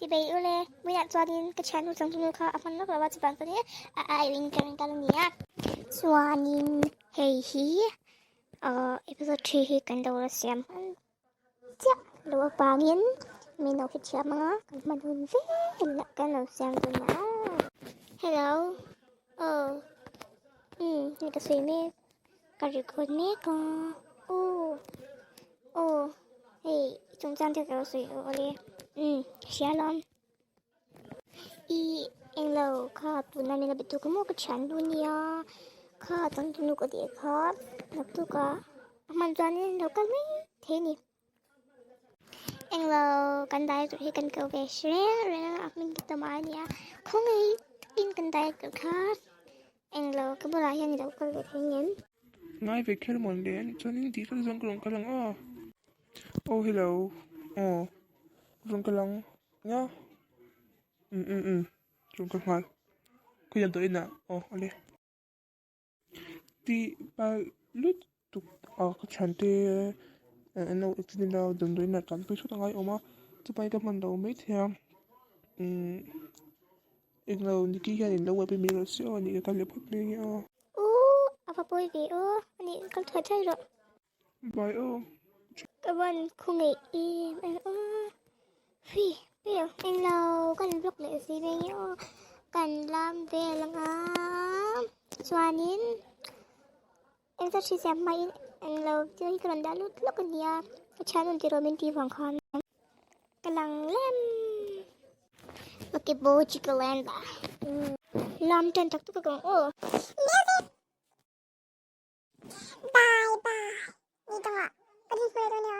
Ti bei ule, Muinah chuanin ka thiannu changtunu kha a hman lawk lo a, chuvang chuanin a aiawhin ka rawn kal a ni a. Chuanin hei hi ahh episode 3 hi kan lo la siam hman chiah lo avangin min lo hrethiam ang a, kan hman hun velah kan lo siam dawn a. Hello, aw umm hei ka sawi mek. Ka record mek a, aw aw hei chungchang te ka lo sawi aw awle umm hria alawm i englo kha tuna min la be tuk maw ka thian duh ania kha changtunu ka tih kha naktuk a a hman chuanin lo kal mai thei a ni englo kan director hi kan ko ve reng reng a a hming hi tama ania khawngaih takin kan director kha. Englo, ka bulah hian i lo kal ve thei ngem? Ngai ve kher mawn le, anih chuanin tih tak zawng ka rawn kal ang aw. Oh hello, aw ka rawn kal ang nia, um um um ka rawn kal nghal, khawiah dawh inah aw awle. Tih palh lutuk a ka thiante an lo accident a damdawiin ah tlanpui thut a ngai awm a, chupa hi ka hman lo maithei a umm. Englo Nikki hian in lo buaipui mai rawh se aw anih ka kal leh phawt mai ange aw. Ooh a va pawi ve aw anih kal thuai thuai rawh. Bye aw. Ka van khawngaih em em aw hui vel englo kan vlog leh si mai ange aw kan lam vel anga chuanin engzat hriat hmain englo thil hi ka rawn dah lut lawk ania ka thian rawn ti rawh min tih vang khan. Ka lang lem. Okay, bo chikalanda. Lam tan tak tak ang aw. Music. Bye bye. Ni dangah kan inhmu leh dawn nia.